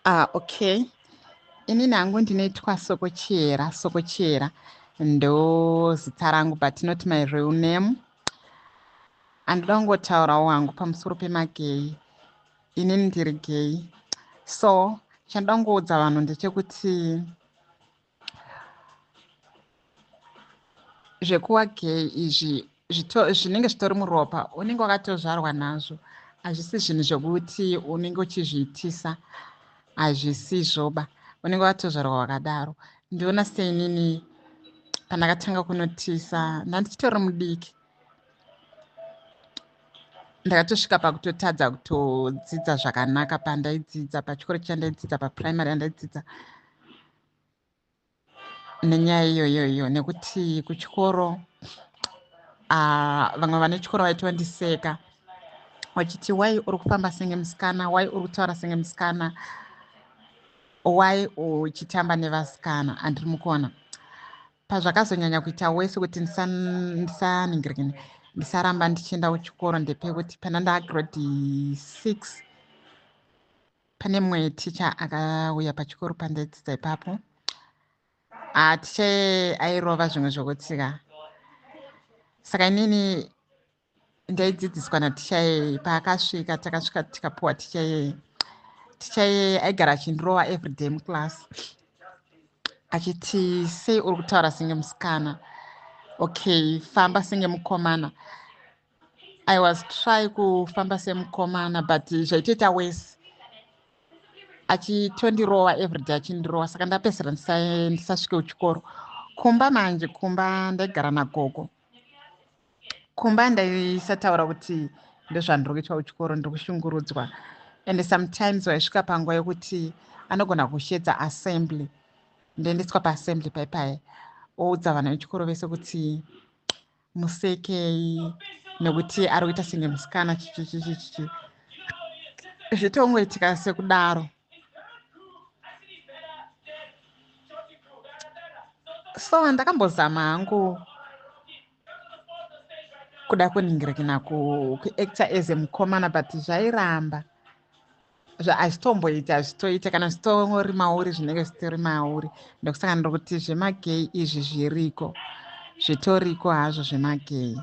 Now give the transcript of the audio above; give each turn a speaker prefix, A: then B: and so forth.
A: Ah, okay. Inini hangu ndinoitwa Soko Chihera. Soko Chihera ndo zita rangu but not my real name. Andida kungotaurawo hangu pamusoro pemageyi. Inini ndiri gay. So chandoda kungoudza vanhu ndechekuti zvekuwa gay izvi zvinenge zvitori muropa, unenge wakatozvarwa nazvo. Hazvisi zvinhu zvekuti unenge uchizviitisa, hazvisizvoba, unenge watozvarwa wakadaro. Ndiona seinini pandakatanga kunotisa ndandichitori mudiki, ndakatosvika pakutotadza kutodzidza zvakanaka pandaidzidza pachikoro chandaidzidza paprimary yandaidzidza nenyaya iyoyoyo, nekuti kuchikoro vamwe vane chikoro vaitondiseka vachiti why uri kufamba senge musikana, why uri kutaura senge musikana, why uchitamba nevasikana. Andiri mukuona pazvakazonyanya kuita wese kuti ndisaningirikini, ndisaramba ndichienda kuchikoro, ndepekuti pana ndagrade 6 pane mumwe ticha akauya pachikoro pandaidzidza ipapo. Ticha airova zvimwe zvokutsika, saka inini ndaidzidziswa naticha iyeye. Paakasvika, takasvika tikapuwa ticha iyeye. Ticha iyeye aigara achindirova everyday muclass achiti sei uri kutaura senge musikana, okay, famba senge mukomana. I was try kufamba semukomana but zvaitoita wese, achitondirova everyday, achindirova. Saka ndapedzisira ndisasvike kuchikoro. Kumba manje, kumba ndaigara nagogo. Kumba ndaisataura kuti ndozvandiri kuitwa kuchikoro, ndiri kushungurudzwa. And sometimes waisvika panguva yekuti anogona kushedza assembly, ndoendeswa paassembly paipai, oudza vanhu vechikoro vese kuti musekei nekuti ari kuita senge musikana, chichichichichi, zvitongoitika sekudaro. So ndakambozama hangu kuda kuningirikina kuacta as mukomana, but zvairamba, hazvitomboita, hazvitoita. Kana zvitori mauri, zvinenge zvitori mauri. Ndokusaka ndiri kuti zvemagei izvi zviriko, zvitoriko hazvo zvemagei.